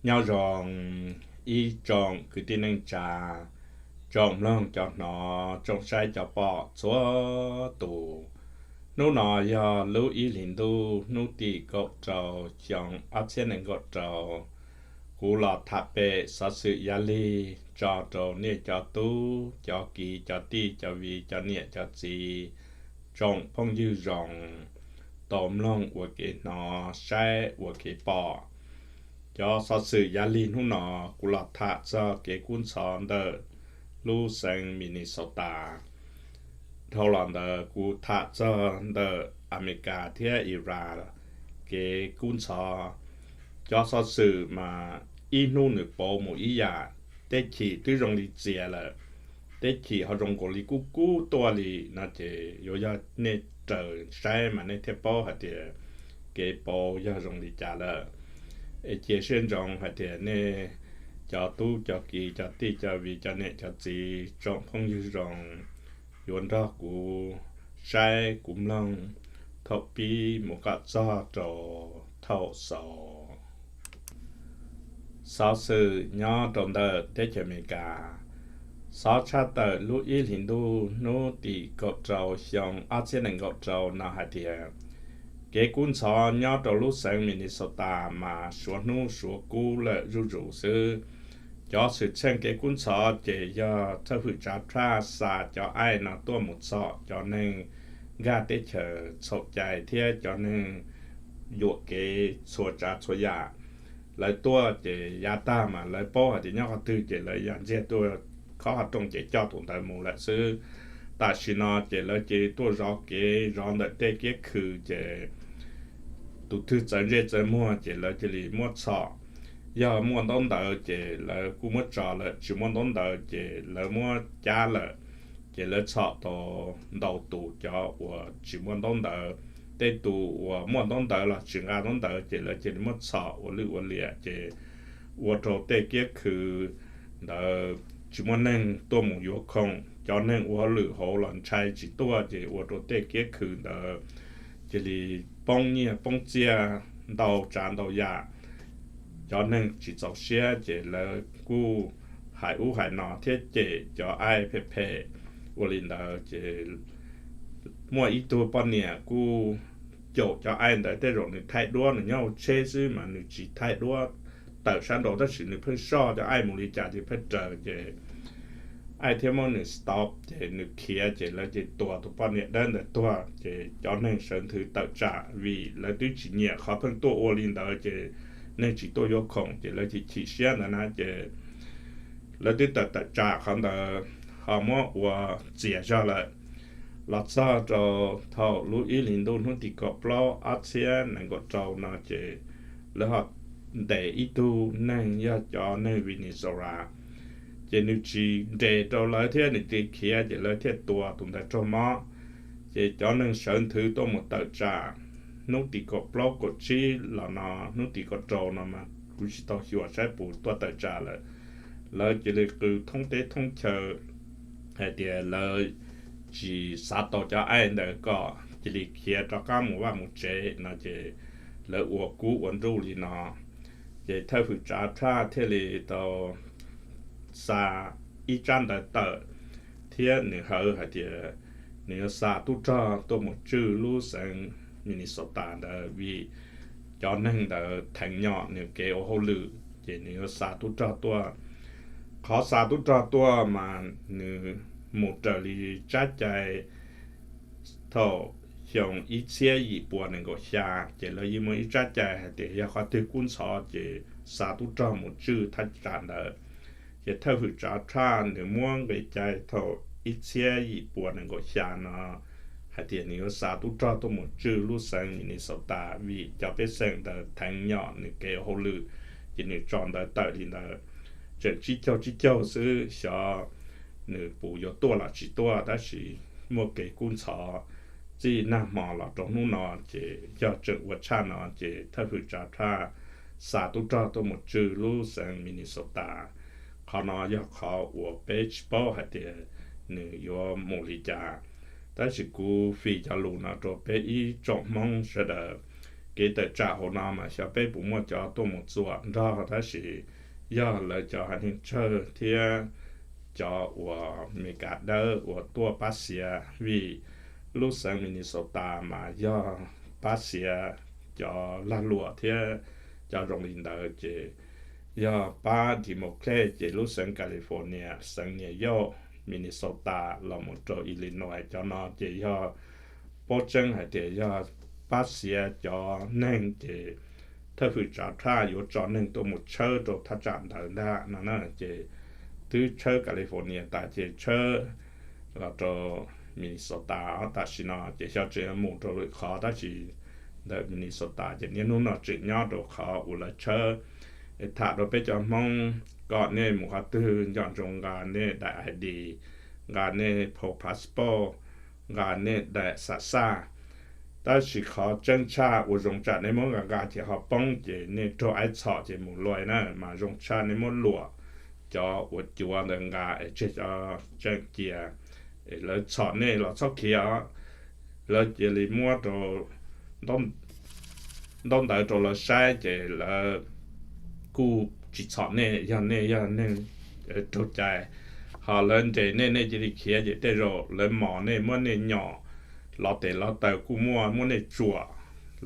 Nyob zoo ib tsoom kwv tij neej tsa, tsoom mloog cov hnov, tsoom saib cov pom txhua tus. Hnub no yog lub ib hlis ntuj hnub tim kaum rau xyoo ob txhiab nees nkaum rau. Kuv los tham pem xov xwm Yaj Lig tso rau nej cov tub cov kiv cov tij cov viv cov niam cov txiv, tsoom phooj ywg zoo tau mloog ua kev hnov, saib ua kev pom. Cov xov xwm Yaj Lig hnub no kuv los tham txog kev kub ntxhov ntawm lub xeev Minnesota. Dhau los ntawd kuv tham txog ntawm Amelikas thiab Iran kev kub ntxhov. Cov xov xwm mas ib hnub nws pauv mus ib yam, tej chim twb zoo li txias lawm, tej chim ho zoo nkaus li kub kub tuaj li no ces yuav yog nej raws saib mas nej thiaj paub hais tias kev pauv yog zoo li cas lawm. Es cia siab ntsoov hais tias nej cov tub cov kiv cov tij cov viv cov niam cov txiv tsoom phooj ywg zoo yuav nrog kuv saib kuv mloog thaum pib mus kom txog rau thaum xaus. Xov xwm nyob rau ntawm teb chaws Amelikas, xov tshaj tawm lub ib hlis ntuj hnub tim kaum rau xyoo ob txhiab nees nkaum rau no hais tias kev kub ntxhov nyob rau lub xeev Minnesota mas suav hnub suav kub lawm zuj zus xwb. Cov xwm txheej kev kub ntxhov ces yog thawj hwm tsav tshaj xa cov aib no tuaj mus txhom cov neeg nkag teb chaws txhaum cai thiab cov neeg yuam kev txhua tsav txhua yam. Lawv tuaj ces yav tag mas lawv paub hais tias nyob qhov twg ces lawv ya ntxiag tuaj khob qhov rooj ces coj tus ntawd mus lawm xwb. Tam sim no ces lawv cia li tuaj zov kev zov ntawm tej kiab khw ces tus twg txawv ntsej txawv muag ces lawv cia li muab txhom. Yog muaj ntaub ntawv ces lawv kuj muab tso lawm, tsis muaj ntaub ntawv ces lawv muab cab lawm. Ces lawv txhom tau ntau tus cov uas tsis muaj ntaub ntawv. Tej tus uas muaj ntaub ntawv los tsis nqa ntaub ntawv ces lawv cia li muab txhom ua lwj ua liam ces ua rau tej kiab khw ntawd tsis muaj neeg tuaj mus yuav khoom. Cov neeg ua hauj lwm hauv los ntshai tsis tuaj ces ua rau tej kiab khw ntawd cia li poob nyiaj poob txiaj ntau tsav ntau yam. Cov neeg tsis txaus siab ces lawv kuj hais ub hais no thiab cem cov aib phem phem. Ua li ntawd ces muaj ib tug poj niam kuj caum cov aib ntawd, tej zaum nws thaij duab, nws nyob hauv tsheb xwb mas nws tsis thaij duab tawm sab nraud, tab sis nws pheej soj cov aib mus li cas ces pheej raws ces aib thiaj muab nws stop ces nws khiav ces lawv cia li tua tus poj niam dawb ntawd tuag ces cov neeg sawv nthwv tawm tsam vim lawv twb tsis nyiam qhov pheej tuaj ua li ntawd ces neeg tsis tuaj yuav khoom ces lawv cia li chim siab ntawd na ces lawv twb tawm tawm tsam qhov ntawd ho muab ua txias zog lawm. Los txog rau thaum lub ib hlis ntuj hnub tim kaum plaub ob txhiab nees nkaum rau no ces lawv ho ntes ib tug neeg yog cov neeg Venezuela ces nws tsis nres rau lawv thiab nws cia li khiav ces lawv thiaj tua tus ntawd raug mob. Ces cov neeg sawv nthwv tuaj mus tawm tsam hnub tim kaum plaub kaum tsib los no, hnub tim kaum rau no mas kuv tsis tau xyuas saib puas tuaj tawm tsam lawm. Lawv cia li qw thoob teb thoob chaw hais tias lawv tsis xav tau cov aib ntawd kom cia li khiav rov qab mus vaj mus tsev no ces lawv ua kub ua nruj li no. Ces thawj hwm tsav tshaj thiaj li tau xa ib tsab ntawv tawm thiab nws hawv hais tias nws yuav xa tub rog tuaj mus tswj lub xeev Minnesota ntawd vim cov neeg ntawd theev nyom nws kev ua hauj lwm ces nws yuav xa tub rog tuaj. Qhov xa tub rog tuaj mas nws mus raws li tsab cai thaum xyoo ib txhiab yim pua nees nkaum xya ces lawv yeej muaj ib tsab cai hais tias yog qhov twg kub ntxhov ces xa tub rog mus tswj thaj tsam ntawd. Ces thawj hwm tsav tshaj nws muab nqe cai thaum ib txhiab yim pua nees nkaum xya no hais tias nws yuav xa tub rog tuaj mus tswj lub xeev Minnesota vim cov pej xeem ntawd theev nyom nws kev ua hauj lwm, ces nws tso ntawv tawm li ntawd. Tseem tsib caug tsib caug xwb xyov nws puas yuav tuaj los tsis tuaj, tab sis muaj kev kub ntxhov txij nag hmo los rau hnub no ces yog tseem ua tshaj no ces thawj hwm tsav tshaj xa tub rog tuaj mus tswj lub xeev Minnesota. Qhov no yog qhov uas peb tsis paub hais tias nws yuav mus li cas, tab sis kuv fij cov lus no rau peb ib tsoom Hmoob sawv daws kev tawm tsam hauv no mas xyov peb puas muaj cov tuaj mus txuam nrog, tab sis yog lawv cov haiv neeg tsawg thiab cov uas Amelikas dawb uas tuaj pab xiav, vim lub xeev Minnesota mas yog pab xiav cov lag luam thiab cov zoo li ntawd, ces yog pab Democrat, ces lub xeev California, xeev New York, Minnesota los mus rau Illinois cov no ces yog paub tseeb hais tias yog pab xiav cov neeg, ces thawj hwm tsav thaj yuav tso neeg tuaj mus tshawb rau thaj tsam ntawd ntag no na. Ces twb tshawb California tas ces tshawb los rau Minnesota tam sim no, ces xyov tseem mus rau lwm qhov, tab sis ntawm Minnesota ces niaj hnub no tseem nyob rau qhov uas lawv tshawb. Tham rau peb cov Hmoob kom nej mus qhov twg nco ntsoov nqa nej daim ID, nqa nej phau passport, nqa nej daim xam xaj. Tab sis qhov tseeb tshaj uas zoo tshaj nej muab nqa nqa ces ho poob ces nej raug aib txhom ces mus luaj na, mas zoo tshaj nej muab luam cov uas cuav ntawd nqa es tseg cov tseem cia, es lawv txhom nej los txhob khiav, lawv cia li muab rau ntaub ntawv rau lawv saib ces lawv kuj tsis txhom nej yog nej yog neeg raug cai, ho lawv nres nej, nej cia li khiav ces tej zaum lawv mos nej, muab nej nyom, lov tes lov taw kuj muaj, muab nej tsuam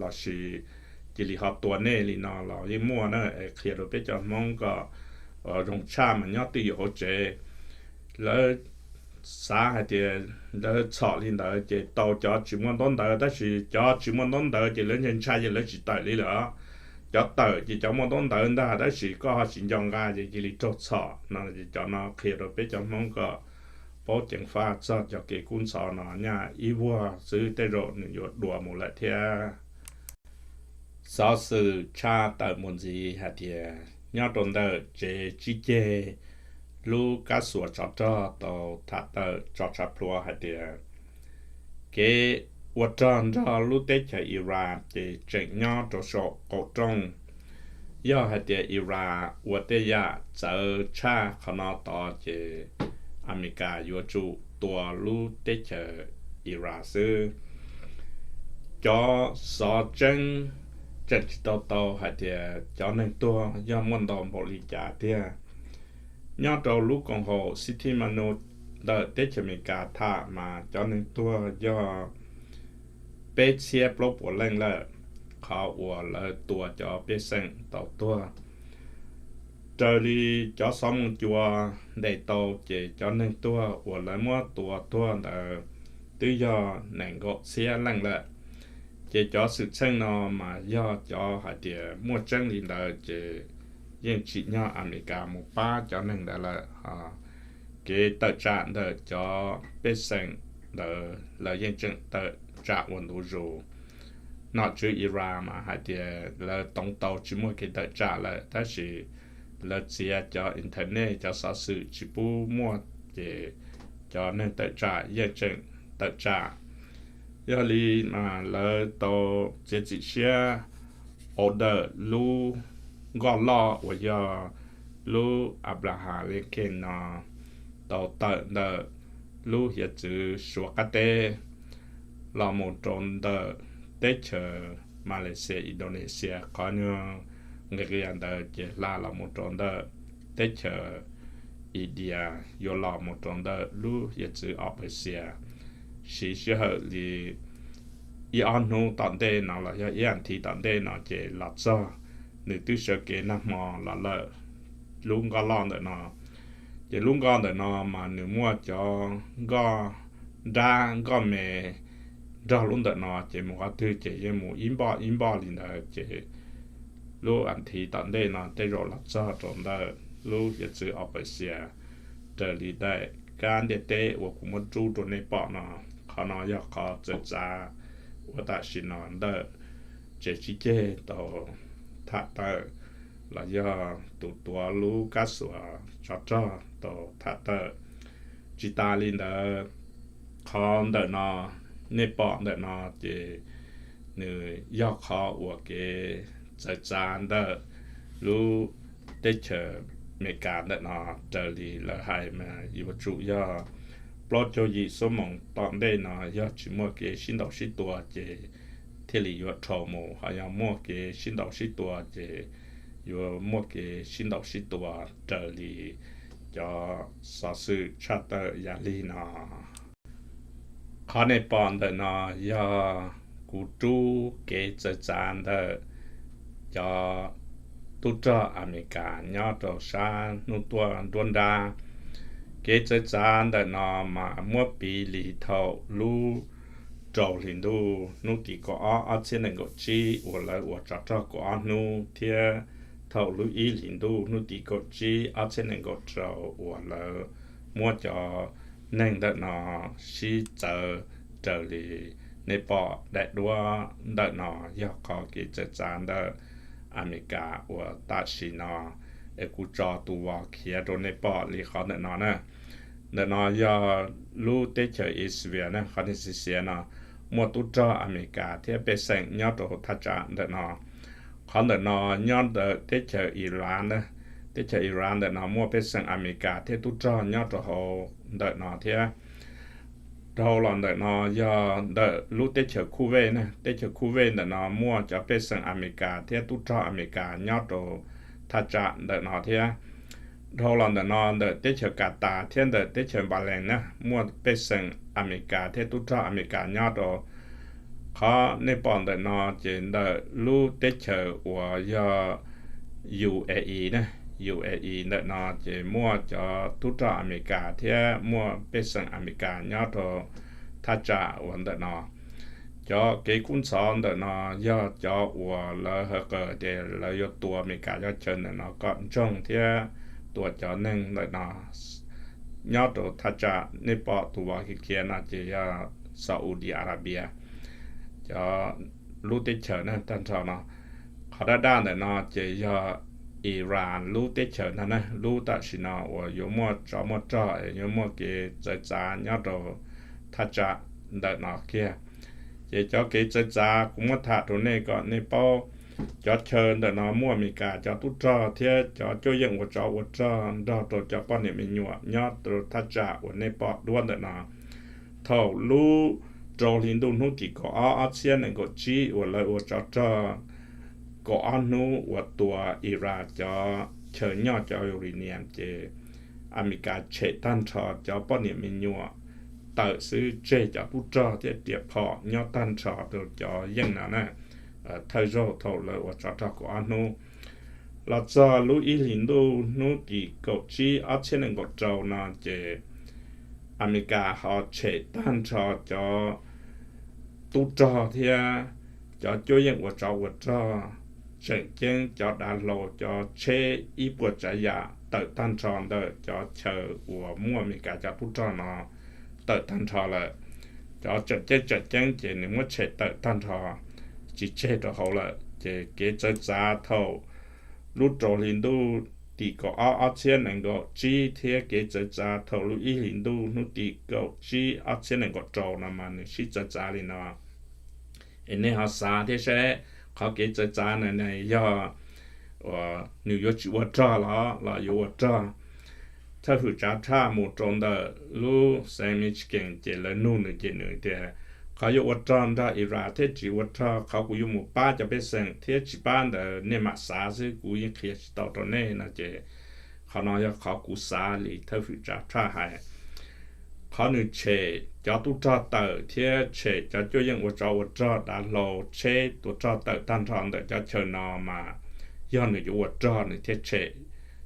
lossis cia li ho tua nej li no los yeej muaj na. Qhia rau peb cov Hmoob kom zoo tshaj mas nyob twj ywm hauv tsev. Lawv xav hais tias lawv txhom li ntawd ces tau cov tsis muaj ntaub ntawv, tab sis cov tsis muaj ntaub ntawv ces lawv ntshai ntshai ces lawv tsis tawm li lawm. Cov tawm ces cov muaj ntaub ntawv ntag, tab sis koj ho tsis nco nqa ces cia li raug txhom no. Cov no qhia rau peb cov Hmoob kom paub ceev faj txog cov kev kub ntxhov no, nyaj ib vuag xwb tej zaum nws yuav dua mus lawm thiab. Xov xwm tshaj tawm mus ntxiv hais tias nyob rau ntawm tsev tsib ceg lub kab xuas tsov rog tau tham tawm tso tshav pluas hais tias kev ua rog nrog lub teb chaws Iran ces tseem nyob rau saum qaum rooj. Yog hais tias Iran ua tej yam txawv tshaj qhov no tod ces Amelikas yuav tsum tua lub teb chaws Iran xwb. Cov xov tseeb tseem tsis tau tau hais tias cov neeg tuag yog muaj ntau npaum li cas tiag. Nyob rau lub koom haum City News ntawm teb chaws Amelikas tham mas cov neeg tuag yog peb txhiab plaub puas leej lawm, qhov uas lawv tua cov pej xeem tau tuag. Raws li cov xov moo cua ntes tau ces cov neeg tuag uas lawv muab tua tuag ntawd twb yog nees nkaum txhiab leej lawm. Ces cov xwm txheej no mas yog cov hais tias muaj tseeb li ntawd ces yeej tsim nyog Amelikas mus pab cov neeg ntawd lawm. Kev tawm tsam ntawm cov pej xeem ntawd lawv yeej tseem tawm tsam ua ntu zus. Nom tswv Iran mas hais tias lawv toov tau tsis muaj kev tawm tsam lawm, tab sis lawv txiav cov internet, cov xov xwm tsis pub muaj, ces cov neeg tawm tsam yeej tseem tawm tsam. Yog li mas lawv tau txiav txim siab order lub nkoj loj uas yog lub Abraham Lincoln no tau tawm ntawm lub hiav txwv Suav qab teb los mus rau ntawm teb chaws Malaysia, Indonesia, qhov nyuag nqis qias ntawd ces hla los mus rau ntawm teb chaws India, yuav los mus rau ntawm lub hiav txwv Australia. Siv sij hawm li ib ob hnub tom ntej no los yog ib as thiv tom ntej no ces los txog, nws twb sawv kev nag hmo los lawm. Lub nkoj loj ntawm no, ces lub nkoj ntawm no mas nws muaj cov nkoj nrab nkoj me nrog lub ntawm no, ces mus qhov twg ces yeej mus ib npoj ib npoj li ntawd. Ces lub as thiv tom ntej no tej zaum los txog rau ntawm lub hiav txwv Australia, raws li daim kab ntiaj teb uas kuv muab rub rau nej pom no. Qhov no yog qhov txawv txav uas tam sim no ntawm tsev tsib ceg tau tham tawm los yog tus tuav lub kab xuas tsov rog tau tham tawm. Tsis tas li ntawd, qhov ntawm no, nej pom ntawm no ces nws yog qhov uas kev txawv txav ntawm lub teb chaws Amelikas ntawm no. Raws li lawv hais mas yuav tsum yog plaub caug yim xuab moos tom ntej no yog tsis muaj kev sib ntaus sib tua ces thiaj li yuav dhau mus, ho yog muaj kev sib ntaus sib tua ces yuav muaj kev sib ntaus sib tua raws li cov xov xwm tshaj tawm yam li no. Qhov nej pom ntawm no yog kuv rub kev txawv txav ntawm cov tub rog Amelikas nyob rau sab hnub tuaj nruab nrab. Kev txawv txav ntawm no mas muab piv li thaum lub rau hli ntuj hnub tim kaum ob ob txhiab nees nkaum tsib uas lawv ua tsov rog kaum ob hnub thiab thaum lub ib hlis ntuj hnub tim kaum tsib ob txhiab nees nkaum rau uas lawv muab cov neeg ntawm no sib txawv raws li nej pom daim duab ntawm no yog qhov kev txawv txav ntawm Amelikas uas tam sim no es kuv tso tus vos khiav rau nej pom li qhov ntawm no na. Ntawm no yog lub teb chaws Israel na, qhov nej xiv xiav no muaj tub rog Amelikas thiab pej xeem nyob rau thaj tsam ntawm no. Qhov ntawm no nyob ntawm teb chaws Iran na, teb chaws Iran ntawm no muaj pej xeem Amelikas thiab tub rog nyob rau hauv ntawm no thiab. Dhau los ntawm no yog ntawm lub teb chaws Kuwait na, teb chaws Kuwait ntawm no muaj cov pej xeem Amelikas thiab tub rog Amelikas nyob rau thaj tsam ntawm no thiab. Dhau los ntawm no ntawm teb chaws Katas thiab ntawm teb chaws Npalees na muaj pej xeem Amelikas thiab tub rog Amelikas nyob rau. Qhov nej pom ntawm no ces ntawm lub teb chaws uas yog U A E na, U A E ntawm no ces muaj cov tub rog Amelikas thiab muaj pej xeem Amelikas nyob rau thaj tsam uas ntawm no. Cov kev kub ntxhov ntawm no yog cov uas lawv hawv qawm tias lawv yuav tua Amelikas cov chaw ntawm no kom ntsoog thiab tua cov neeg ntawm no nyob rau thaj tsam nej pom tus vov khiav khiav no ces yog Saudi Arabia cov lub teb chaws na tag nrho no. Qhov daj daj ntawm no ces yog Iran lub teb chaws no na, lub tam sim no uas yuav muaj tsov muaj rog, yuav muaj kev txawv txav nyob rau thaj tsam ntawm no kiag. Ces cov kev txawv txav kuv muab tham rau nej kom nej paub, cov chaw ntawm no muaj Amelikas cov tub rog thiab cov cuab yeej ua tsov ua rog nrog rau cov poj niam me nyuam nyob rau thaj tsam uas nej pom duab ntawm no. Thaum lub rau hli ntuj hnub tim kaum ob ob txhiab nees nkaum tsib uas lawv ua tsov rog kaum ob hnub uas tua Iran cov chaw nyoj cov uranium ces Amelikas tshem tag nrho cov poj niam me nyuam tawm xwb tseg cov tub rog thiab riam phom nyob tag nrho rau cov yeej no na. Thawj zaug thaum lawv ua tsov rog kaum ob hnub los txog lub ib hlis ntuj hnub tim kaum tsib ob txhiab nees nkaum rau no ces Amelikas ho tshem tag nrho cov tub rog thiab cov cuab yeej ua tsov ua rog, tseem ceeb cov dav hlau, cov tsheb, ib puas tsav yam tawm tag nrho ntawm cov chaw uas muaj Amelikas cov tub rog no tawm tag nrho lawm. Cov tseem ceeb tseem ceeb ces nws muab tshem tawm tag nrho tsis tseg rau hauv lawm. Ces kev txawv txav thaum lub rau hli ntuj tim kaum ob ob txhiab nees nkaum tsib thiab kev txawv txav thaum lub ib hlis ntuj hnub tim kaum tsib ob txhiab nees nkaum rau no mas nws sib txawv txav li no. Es nej ho xav thiab saib qhov kev txawv txav na yog nws yuav tsis ua rog los los yuav ua rog. Thawj hwm tsav tshaj mus rau ntawm lub xeev Michigan ces lawv nug nws ces nws tias, qhov yuav ua rog nrog Iran thiab tsis ua rog, qhov kuv yuav mus pab cov pej xeem thiab tsis pab ntawd nej mam xav xwb, kuv yeej qhia tsis tau rau nej no ces qhov no yog qhov kuv xav li thawj hwm tsav tshaj hais. Qhov nws tshem cov tub rog tawm thiab tshem cov cuaj yeej ua tsov ua rog, dav hlau, tsheb, tua rog tawm tag nrho ntawm cov chaw no mas yog nws yuav ua rog nws thiaj tshem,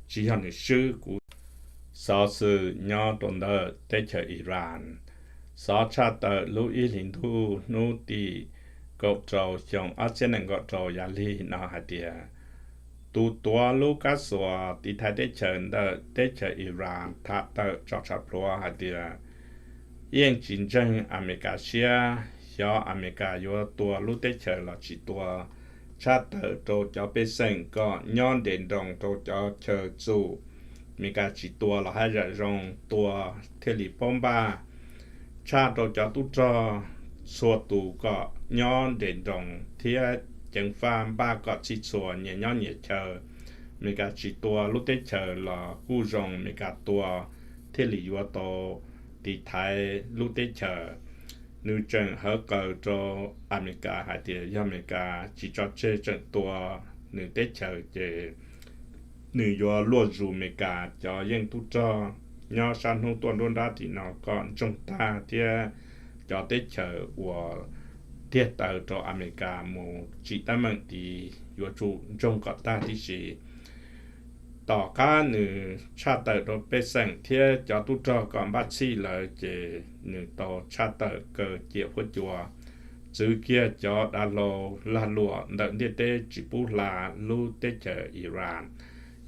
tsis yog nws swb. Kuv xov xwm nyob rau ntawm teb chaws Iran, xov tshaj tawm lub ib hlis ntuj hnub tim kaum rau xyoo ob txhiab nees nkaum rau yam li no hais tias, tus tuav lub kab xuas tiv thaiv teb chaws ntawm teb chaws Iran tham tawm tso tshav pluav hais tias, yeej tsis ntseeg Amelikas siab, xyov Amelikas yuav tua lub teb chaws los tsis tua, tshaj tawm rau cov pej xeem kom nyob nres nroos rau cov chaw txum. Amelikas tsis tua los haj yam zoo, tua thiaj li paub npaj, tshaj rau cov tub rog txhua tus kom nyob nres nroos thiab ceev faj npaj kom txhij txhua nyias nyob nyias chaw. Amelikas tsis tua lub teb chaws los kuj zoo, Amelikas tua thiaj li yuav tau tiv thaiv lub teb chaws. nws tseem hawv qawm rau Amelikas hais tias yog Amelikas tsis tso tseg tseem tua nws teb chaws ces nws yuav luaj zus Amelikas cov yeej tub rog nyob sab hnub tuaj nruab nrab tim no kom ntsoog tag thiab cov teb chaws uas tiag taws rau Amelikas mus tsim teeb meem tid yuav tsum ntsoog kom tag tib si. Tom qab nws tshaj tawm rau pej xeem thiab cov tub rog kom npaj txhij lawm ces nws tau tshaj tawm kaw ciam huab cua, txwv kiag cov dav hlau lag luam ntawm ntiaj teb tsis pub hla lub teb chaws Iran.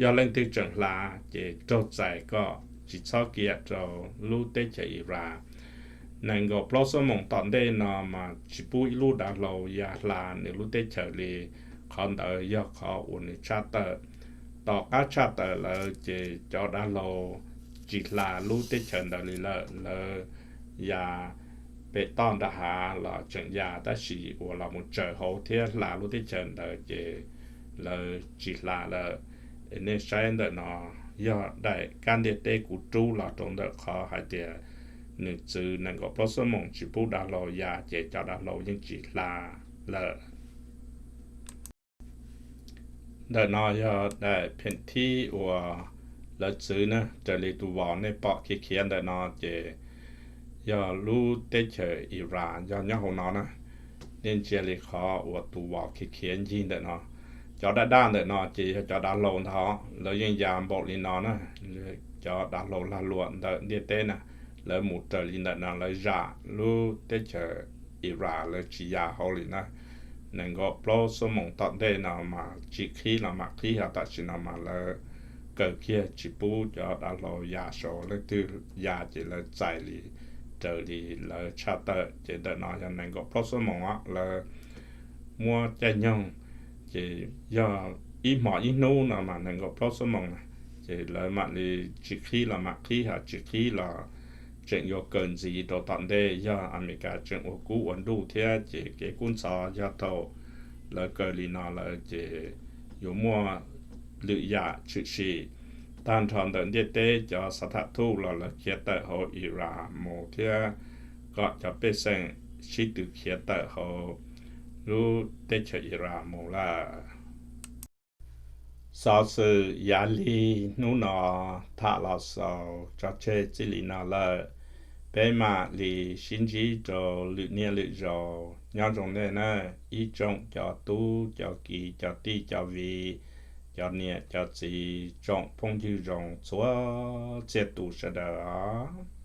Yog leej twg tseem hla ces raug txais kom tsis txhob kiam rau lub teb chaws Iran. Nees nkaum plaub xuab moos tom ntej no mas tsis pub ib lub dav hlau ya hla nws lub teb chaws li. Qhov ntawd yog qhov uas nws tshaj tawm. Tom qab tshaj tawm lawm ces cov dav hlau tsis hla lub teb chaws ntawd li lawm, lawv ya pem toj nram hav los tseem ya, tab sis uas los mus tsaws hauv thiab hla lub teb chaws ntawd ces lawv tsis hla lawm. Nej saib ntawm no yog daim kab ntiaj teb kuv rub los rau ntawm qhov hais tias nws txwv nees nkaum plaub xuab moos tsis pub dav hlau ya ces cov dav hlau yeej tsis hla lawm. Ntawm no yog daim pheem thib uas lawv txwv na, raws li tus vos nej pom khiav khiav ntawm no ces yog lub teb chaws Iran yog nyob hauv no na. Nej ntsia li qhov uas tus vos khiav khiav ncig ntawm no, cov daj daj ntawm no ces yog cov dav hlau ntag. Lawv yeej ya npaum li no na, cov dav hlau lag luam ntawm ntiaj teb na, lawv mus raws li ntawm no lawv zam lub teb chaws Iran, lawv tsis ya hauv li na. Nees nkaum plaub xuab moos tom ntej no mas tsis qhib los mam qhib, ho tam sim no mas lawv kaw kiag tsis pub cov dav hlau ya saud, leej twg ya ces lawv txais li raws li lawv tshaj tawm. Ces ntawm no yog nees nkaum plaub xuab moos lawv muab caij nyoog, ces yog ib hmos ib hnub no mas nees nkaum plaub xuab moos na, ces lawv mam li tsis qhib los mam qhib, ho tsis qhib los tseem yuav kaw ntxiv rau tom ntej. Yog Amelikas tseem ua kub ua nruj thiab ces kev kub ntxhov yog thaum lawv kaw li no lawm ces yuav muaj lwm yam tshwm sim. Tag nrho ntawm ntiaj teb cov xav tham thuj los lawv khiav tawm hauv Iran mus thiab kom cov pej xeem sib tw khiav tawm hauv lub teb chaws Iran mus lawm. Xov xwm yav lig hnub no tham los xaus tso tseg txij li no lawm. Peb mam li sib ntsib rau lwm niaj lwm zaus. Nyob zoo nej na, ib tsoom cov tub cov kiv cov tij cov viv, cov niam cov txiv, tsoom phooj ywg zoo txhua txhia tus sawv daws os.